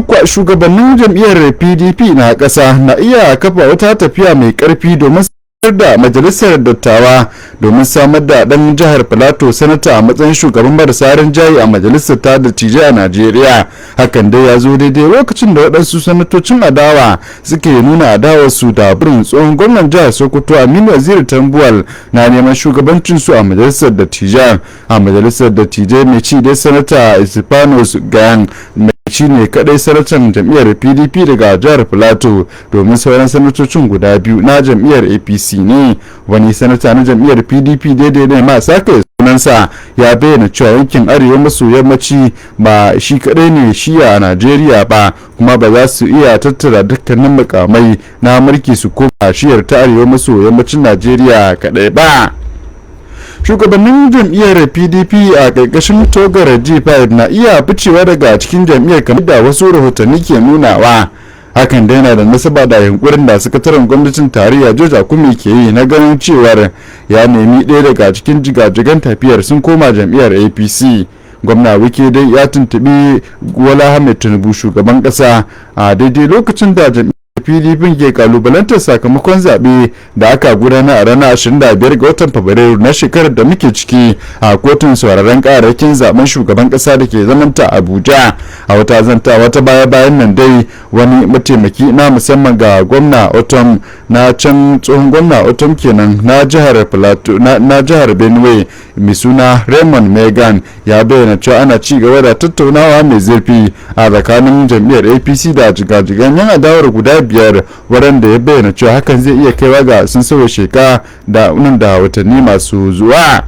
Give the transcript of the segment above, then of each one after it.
Kuwa shugabannin jam'iyyar PDP na ƙasa na iya kafa wata tafiya mai ƙarfi domin da majalisar dattawa domin samar da ɗan jihar Filato sanata a matsayin shugaban marasa rinjaye a majalisar ta dattijai a Najeriya. Hakan dai ya zo daidai lokacin da waɗansu sanatocin adawa suke nuna adawarsu da burin tsohon gwamnan jihar Sokoto Aminu Waziri Tambuwal na neman shugabancin su a majalisar dattijan. A majalisar dattijai mai ci dai, Sanata Isfanos Gayan shi ne kadai sanatan jam'iyyar PDP daga jihar Filato, domin sauran sanatocin guda biyu na jam'iyyar APC ne. Wani sanata na jam'iyyar PDP daidai ne ma saka sunansa ya bayyana cewa yankin arewa maso yammaci ba shi kadai ne shiya a Najeriya ba, kuma ba za su iya tattara dukkanin mukamai na mulki su koma shiyar ta arewa maso yammacin Najeriya kadai ba. Shugabannin jam'iyyar PDP a ƙarƙashin togar G5 na iya ficewa daga cikin jam'iyyar, kamar da wasu rahotanni ke nunawa. Hakan da yana da nasaba da yunkurin da sakataren gwamnatin tarayya George Akume ke yi na ganin cewar ya nemi ɗaya daga cikin jigajigan tafiyar sun koma jam'iyyar APC. Gwamna Wike dai ya tuntuɓi Bola Ahmed Tinubu, shugaban ƙasa, a daidai lokacin da jam'iyyar PDP ke kalubalantar sakamakon zaɓe da aka gudana a ranar 25 ga watan Fabrairu na shekarar da muke ciki a kotun sauraron kararrakin zaben shugaban ƙasa da ke zamanta Abuja. A wata zanta wata baya bayan nan dai, wani mataimaki na musamman ga Gwamna Otom na can, tsohon Gwamna Otom kenan na jihar Plateau, na jihar Benue, mai suna Raymond Megan, ya bayyana cewa ana ci gaba da tattaunawa mai zurfi a tsakanin jam'iyyar APC da jigajigan yan adawar guda biyar, waɗanda ya bayyana cewa hakan zai iya kaiwa ga sun sauya sheka da nan da watanni masu zuwa.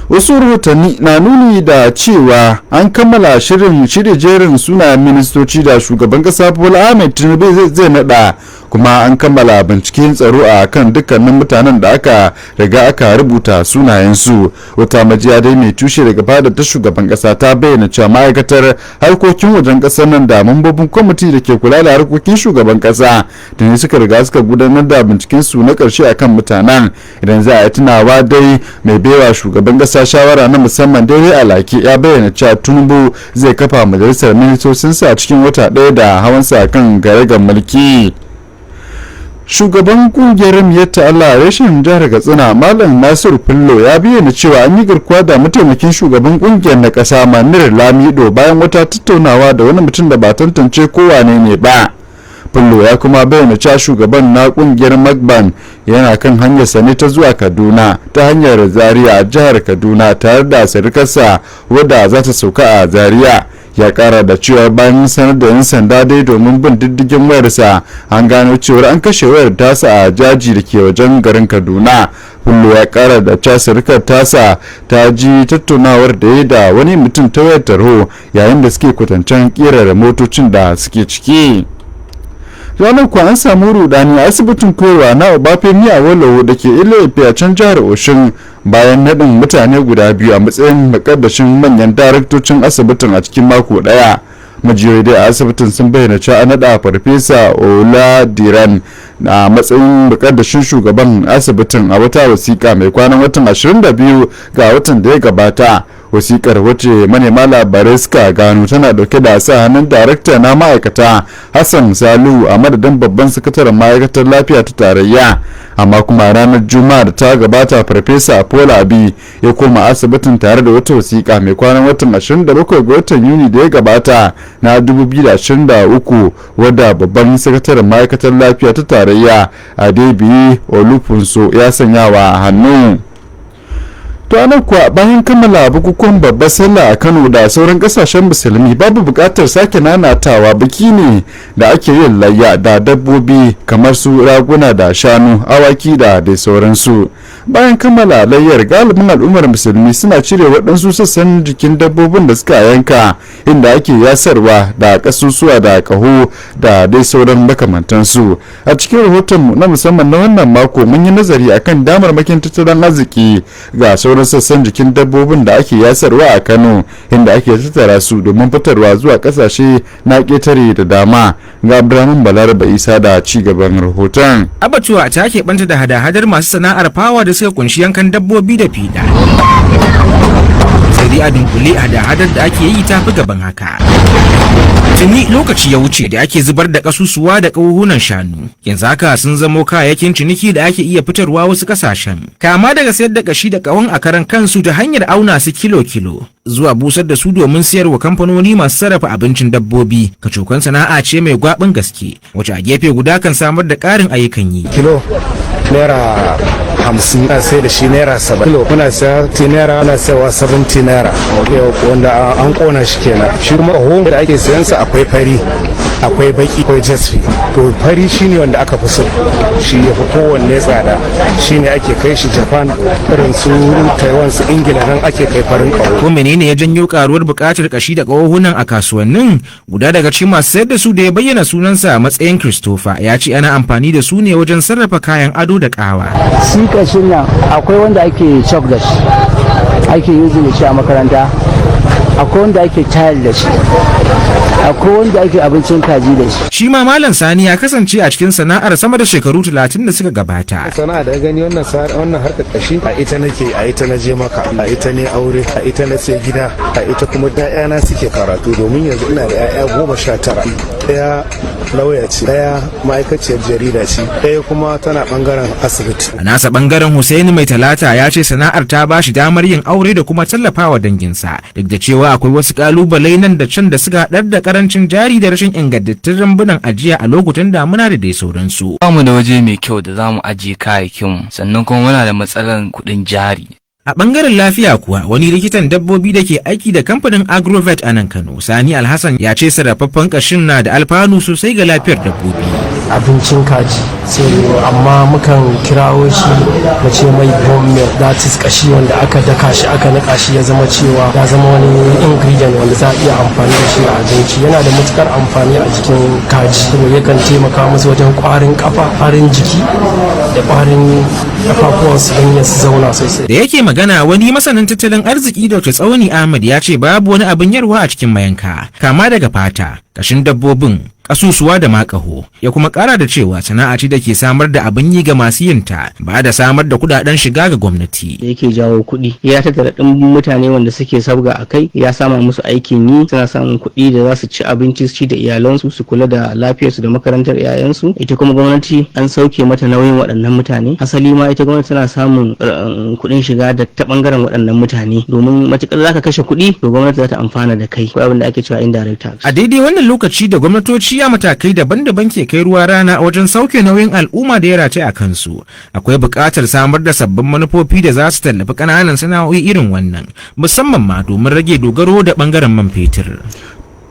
Wasu rahotanni na nuni da cewa an kammala shirin shirya jerin sunayen ministoci da shugaban kasa Bola Ahmed Tinubu zai nada, kuma an kammala binciken tsaro a kan dukkanin mutanen da aka riga aka rubuta sunayensu. Wata majiya dai mai tushe daga fadar ta shugaban kasa ta bayyana cewa ma'aikatar harkokin wajen kasar nan da mambobin kwamiti da ke kula da harkokin shugaban kasa tuni suka riga suka gudanar da binciken su na karshe akan mutanen. Idan za a yi tunawa dai, mai baiwa shugaban kasa shawara na musamman Dele Alake ya bayyana cewa Tinubu zai kafa majalisar ministocinsa a cikin wata ɗaya da hawansa kan garagar mulki. Shugaban kungiyar Miyatta Allah reshen jihar Katsina, Malam Nasiru Fullo, ya bayyana cewa an yi garkuwa da mataimakin shugaban kungiyar na kasa Manir Lamido bayan wata tattaunawa da wani mutum da ba tantance ko wane ne ba. Fullo ya kuma bayyana cewa shugaban na kungiyar Magban yana kan hanyar ne ta zuwa Kaduna ta hanyar Zaria a jihar Kaduna tare da sirikarsa wadda za ta sauka a Zaria. Ya kara da cewa bayan sanar da 'yan sanda dai domin bin diddigin wayarsa, an gano cewar an kashe wayar tasa a jaji da ke wajen garin Kaduna. Fullo ya kara da cewa sirikar tasa ta ji tattaunawar da ya da wani mutum ta wayar tarho yayin da suke kwatancen kirar motocin da suke ciki. Ranar kuwa an samu rudani a asibitin koyarwa na Obafemi Awolowo da ke Ile a can jihar Oshun bayan naɗin mutane guda biyu a matsayin makaddashin manyan daraktocin asibitin a cikin mako ɗaya. Majiyoyi dai a asibitin sun bayyana cewa an naɗa Farfesa Oladiran a matsayin mukaddashin shugaban asibitin a wata wasiƙa mai kwanan watan 22 ga watan da ya gabata. Wasikar, wacce manema labarai suka gano, tana dauke da sa hannun darakta na ma'aikata Hassan Salu a madadin babban sakataren ma'aikatar lafiya ta tarayya. Amma kuma ranar Juma'a da ta gabata, Farfesa Paul Abi ya koma asibitin tare da wata wasiƙa mai kwanan watan 27 ga watan Yuni da ya gabata na 2023, wadda babban sakataren ma'aikatar lafiya ta tarayya Adebiyi Olufunso ya sanya wa hannu. To anan kuwa, bayan kammala bukukuwan babbar sallah a Kano da sauran kasashen musulmi, babu buƙatar sake nanatawa, biki ne da ake yin layya da dabbobi kamar su raguna da shanu, awaki da dai sauransu. Bayan kammala layyar, galibin al'ummar musulmi suna cire waɗansu sassan jikin dabbobin da suka yanka, inda ake yasarwa da ƙasusuwa da ƙaho da dai sauran makamantansu. A cikin rahoton na musamman na wannan mako, mun yi nazari akan damarmakin tattalin arziki ga sauran sassan jikin dabbobin da ake yasarwa a Kano, inda ake tattara su domin fitarwa zuwa kasashe na ƙetare da dama. Ga Abdulrahman Balaraba Isa da ci gaban rahoton. Abattoir ta keɓanta da hada-hadar masu sana'ar fawa da suka kunshi yankan dabbobi da fiɗa. Sai dai a dunkule, hada-hadar da ake yi ta fi gaban haka. Tuni lokaci ya wuce da ake zubar da kasusuwa da ƙahohunan shanu. Yanzu haka sun zamo kayayyakin ciniki da ake iya fitarwa wasu kasashen. Kama daga sayar da kashi da ƙahon a karan kansu ta hanyar auna su kilo-kilo, zuwa busar da su domin siyarwa kamfanoni masu sarrafa abincin dabbobi. Kacokan sana'a ce mai gwaɓin gaske, wacce a gefe guda kan samar da ƙarin ayyukan yi. Kilo ₦50, ana sai da shi ₦70. Kilo muna saya 10 naira, ana sayawa ₦70, wanda an kona shi kenan. Shi kuma ƙaho da ake sayan sa, akwai fari, akwai baki, akwai jasfi. To, fari shine wanda aka fi so, shi ya fi kowanne tsada. Shine ake kai shi Japan, irin su Taiwan, su Ingila, nan ake kai farin ƙaho. Ko menene ya janyo karuwar buƙatar kashi da ƙahohunan a kasuwannin? Guda daga cikin masu sayar da su da ya bayyana sunansa a matsayin Christopher ya ce ana amfani da su ne wajen sarrafa kayan ado da ƙawa. Shi kashin nan akwai wanda ake chalk da shi, ake using da shi a makaranta, akwai wanda ake tile da shi, akwai wanda ake abincin kaji da shi. Shi ma Malam Sani ya kasance a cikin sana'ar sama da shekaru 30 da suka gabata. Sana'a da gani wannan harkar kashi, a ita nake, a ita na je maka, a ita ne aure, a ita na sai gida, a ita kuma ƴaƴana suke karatu, domin yanzu ina da ƴaƴa 19. Ɗaya lauya ce, ɗaya ma'aikaciyar jarida ce, ɗaya kuma tana ɓangaren asibiti. A nasa bangaren, Hussaini Mai Talata ya ce sana'ar ta ba shi damar yin aure da kuma tallafawa danginsa, duk da cewa akwai wasu kalubale nan da can da suka haɗar da karancin jari da rashin ingantattun rumbunan ajiya a lokutan damuna da dai sauransu. Ba mu da waje mai kyau da za mu ajiye kayayyakinmu, sannan kuma muna da matsalar kuɗin jari. A ɓangaren lafiya kuwa, wani likitan dabbobi da ke aiki da kamfanin Agrovet a nan Kano, Sani Alhassan, ya ce sarrafaffen ƙashin na da alfanu sosai ga lafiyar dabbobi. Abincin kaji sai, amma mukan kirawo shi mu ce mai bone meal, that is kashi wanda aka daka shi, aka nika shi, ya zama cewa ya zama wani ingredient wanda za a iya amfani da shi a abinci. Yana da matukar amfani a jikin kaji saboda yakan taimaka musu wajen kwarin kafa, kwarin jiki da kwarin kafafuwansu don ya su zauna sosai. Da yake magana, wani masanin tattalin arziki, Dr. Tsauni Ahmad, ya ce babu wani abin yarwa a cikin mayanka, kama daga fata, kashin dabbobin, kasusuwa da makaho. Ya kuma kara da cewa sana'a ce da ke samar da abin yi ga masu yinta, ba da samar da kudaden shiga ga gwamnati. Da yake jawo kuɗi, ya tattara ɗimbin mutane wanda suke sabga a kai, ya sama musu aikin yi, suna samun kuɗi da za su ci abinci, su ci da iyalansu, su kula da lafiyarsu da makarantar 'ya'yansu. Ita kuma gwamnati an sauke mata nauyin waɗannan mutane. Asali ma ita gwamnati tana samun kuɗin shiga da ta ɓangaren waɗannan mutane, domin matuƙar zaka kashe kuɗi, to gwamnati za ta amfana da kai. Akwai abin da ake cewa indirect tax. A daidai wannan lokaci da gwamnatoci a matakai daban-daban ke kai ruwa rana wajen sauke nauyin al'umma da ya rataya a kansu, akwai buƙatar samar da sabbin manufofi da za su tallafi ƙananan sana'o'i irin wannan, musamman ma domin rage dogaro da ɓangaren man fetur.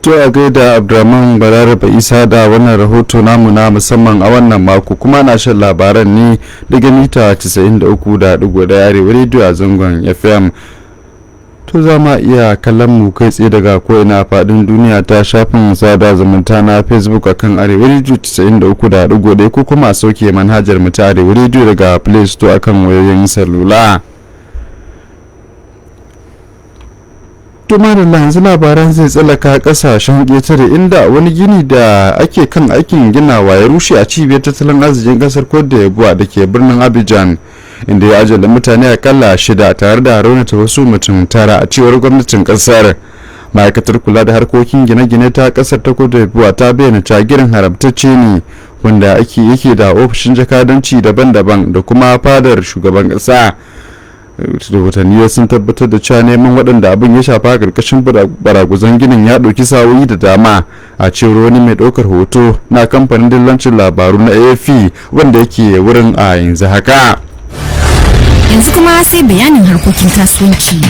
To, a gaida Abdulrahman Balaraba Isa da wannan rahoto namu na musamman a wannan mako. Kuma na shan labaran ne daga mita 93.1 Arewa Rediyo a zangon FM. To, za ma iya kallon mu kai tsaye daga ko'ina a faɗin duniya ta shafin sada zumunta na Facebook akan Arewa Radio 93.1, ko kuma a sauke manhajar mu ta Arewa Radio daga Play Store akan wayoyin salula. To madalla, yanzu labaran zai tsallaka kasashen ƙetare, inda wani gini da ake kan aikin ginawa ya rushe a cibiyar tattalin arzikin kasar Cote d'Ivoire da ke birnin Abidjan, inda ya ajala mutane akalla shida tare da raunata wasu mutum tara, a cewar gwamnatin kasar. Ma'aikatar kula da harkokin gine-gine ta kasar ta Cote d'Ivoire ta bayyana cewa ginin haramtacce ne, wanda ake yake da ofishin jakadanci daban-daban da kuma fadar shugaban kasa. Rahotanni sun tabbatar da cewa neman waɗanda abin ya shafa karkashin baraguzan ginin ya ɗauki sa'o'i da dama, a cewar wani mai ɗaukar hoto na kamfanin dillancin labaru na AFP wanda yake wurin a yanzu haka. Yanzu kuma sai bayanin harkokin kasuwanci.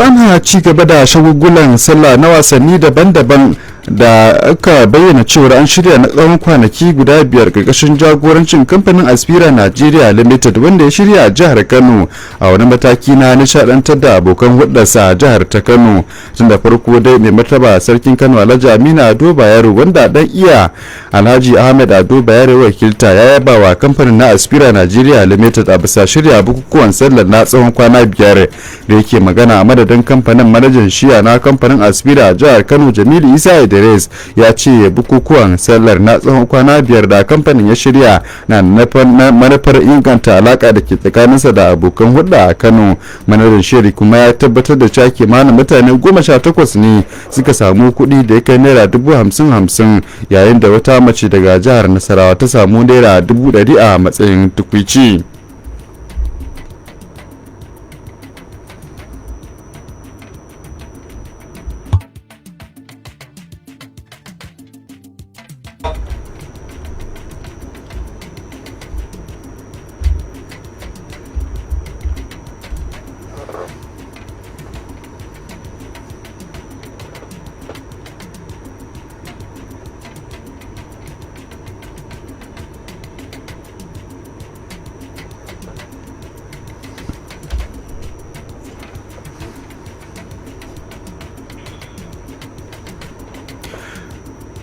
Ana ci gaba da shagulgulan sallah na wasanni daban-daban da aka bayyana cewar an shirya na tsawon kwanaki guda 5 karkashin jagorancin kamfanin Aspira Nigeria Limited, wanda ya shirya a jihar Kano a wani mataki na nishadantar da abokan hulɗarsa a jihar ta Kano. Tun da farko dai, mai martaba Sarkin Kano, Alhaji Aminu Ado Bayero, wanda dan iya Alhaji Ahmed Ado Bayero wakilta, ya yaba wa kamfanin na Aspira Nigeria Limited a bisa shirya bukukuwan sallar na tsawon kwana 5. Da yake magana a madadin kamfanin, manajan shiya na kamfanin Aspira a jihar Kano, Jamilu Isa Idris ya ce bukukuwan sallar na tsawon kwana 5 da kamfanin ya shirya na manufar inganta alaka da ke tsakaninsa da abokan hulɗa a Kano. Manajan shiri kuma ya tabbatar da cewa kimanin mutane 18 ne suka samu kuɗi da ya kai naira 50,000 yayin da wata mace daga jihar Nasarawa ta samu naira 100,000 a matsayin tukwici.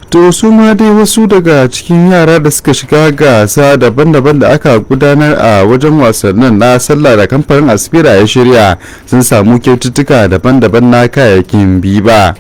To su ma dai wasu daga cikin yara da suka shiga gasa daban-daban da aka gudanar a wajen wasannin na sallah da kamfanin Aspira ya shirya sun samu kyaututtuka daban-daban na kayayyakin biba.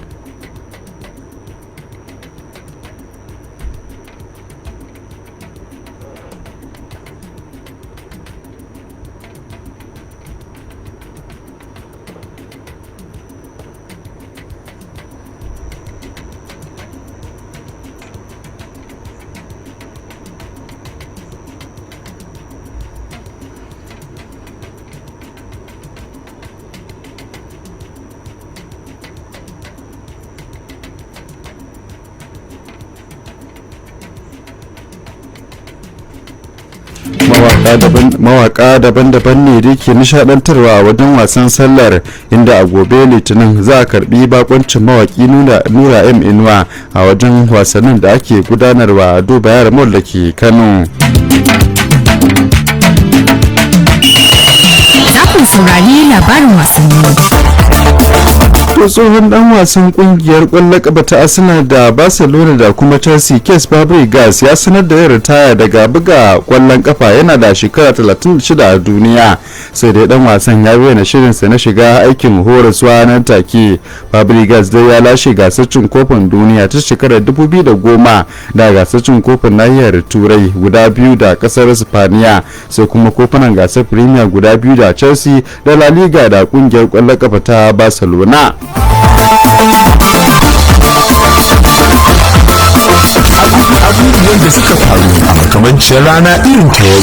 Mawaka daban-daban ne da ke nishadantarwa a wajen wasan sallar, inda a gobe Litinin za a karbi bakoncin mawaki Nura M Inuwa a wajen wasannin da ake gudanarwa a Duba Yara Mall da ke Kano. Za ku saurari labarin wasanni. To tsohon dan wasan kungiyar kwallon kafa ta Arsenal da Barcelona da kuma Chelsea, Cesc Fabregas, ya sanar da yin ritaya daga buga kwallon kafa yana da shekara 36 a duniya. Sai dai dan wasan ya bayyana shirinsa na shiga aikin horaswa nan take. Fabregas dai ya lashe gasar cin kofin duniya ta shekarar 2010 da gasar cin kofin nahiyar Turai guda biyu da kasar Spaniya, sai kuma kofunan gasar Premier guda biyu da Chelsea da La Liga da kungiyar kwallon kafa ta Barcelona. Abubuwan da suka faru a makamancin rana irin ta yau.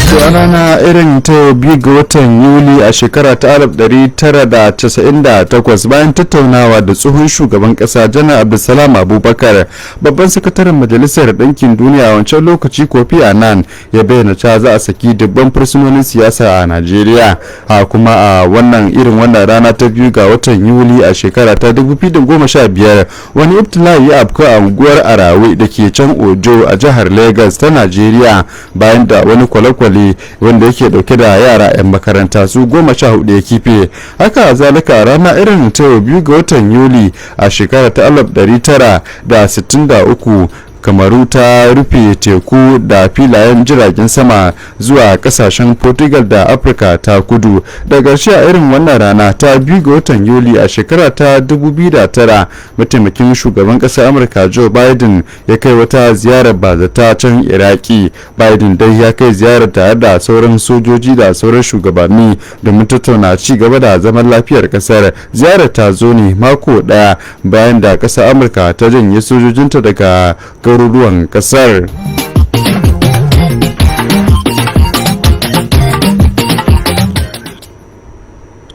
To a rana irin ta yau, 2 ga watan Yuli a shekara ta 1998, bayan tattaunawa da tsohon shugaban kasa Janar Abdulsalam Abubakar, babban sakataren Majalisar Ɗinkin Duniya a wancan lokaci Kofi Annan ya bayyana cewa za a saki dubban fursunonin siyasa a Najeriya. A kuma a wannan irin wannan rana ta 2 ga watan Yuli a shekara ta 2015, wani ibtila'i ya afku a unguwar Arawe da ke can Ojo a jihar Lagos ta Najeriya, bayan da wani kwale-kwale wanda yake dauke da yara 'yan makaranta su 14 ya kife. Haka zalika, rana irin ta yau, 2 ga watan Yuli a shekara ta 1963, Kamaru ta rufe teku da filayen jiragen sama zuwa kasashen Portugal da Afirka ta Kudu. Da ƙarshe, a irin wannan rana ta 2 ga watan Yuli a shekara ta 2009, mataimakin shugaban ƙasar Amurka Joe Biden ya kai wata ziyarar bazata can Iraki. Biden dai ya kai ziyarar tare da sauran sojoji da sauran shugabanni domin tattauna ci gaba da zaman lafiyar ƙasar. Ziyarar ta zo ne mako ɗaya bayan da ƙasar Amurka ta janye sojojinta daga garuruwan kasar.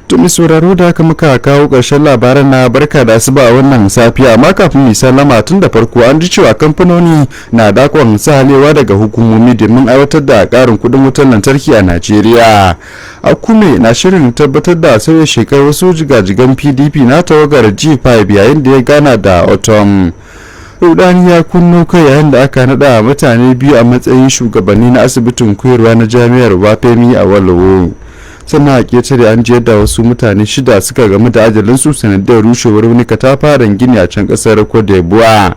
Tumi sauraro, da haka muka kawo ƙarshen labaran na barka da asuba a wannan safiya. Amma kafin mu sallama, tun da farko an ji cewa kamfanoni na dakon sahalewa daga hukumomi domin aiwatar da ƙarin kuɗin wutar lantarki a Najeriya. Akume na shirin tabbatar da sauya shekar wasu jigajigan PDP na tawagar G5 yayin da ya gana da Otom. Rudani ya kunno kai yayin da aka nada mutane biyu a matsayin shugabanni na asibitin koyarwa na Jami'ar Obafemi Awolowo. Sannan a ketare, an jiyar da wasu mutane shida suka gamu da ajalinsu sanadiyar rushewar wani katafaren gini a can kasar Cote d'Ivoire.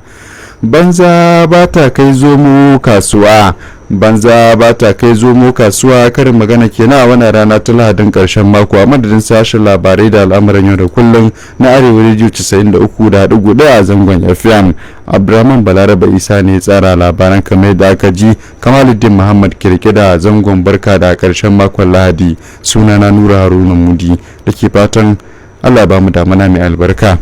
Banza ba ta kai zomo kasuwa. Banza ba ta kai zomo kasuwa, karin magana kenan a wannan rana ta Lahadin karshen mako. A madadin sashen labarai da al'amuran yau da kullum na Arewa Rediyo 93.1 a zangon FM, Abdurrahman Balaraba Isa ne tsara labaran kamar yadda aka ji. Kamaluddin Muhammad kirke da zangon barka da karshen makon Lahadi. Sunana Nura Haruna Mudi da ke fatan Allah ba mu damana mai albarka.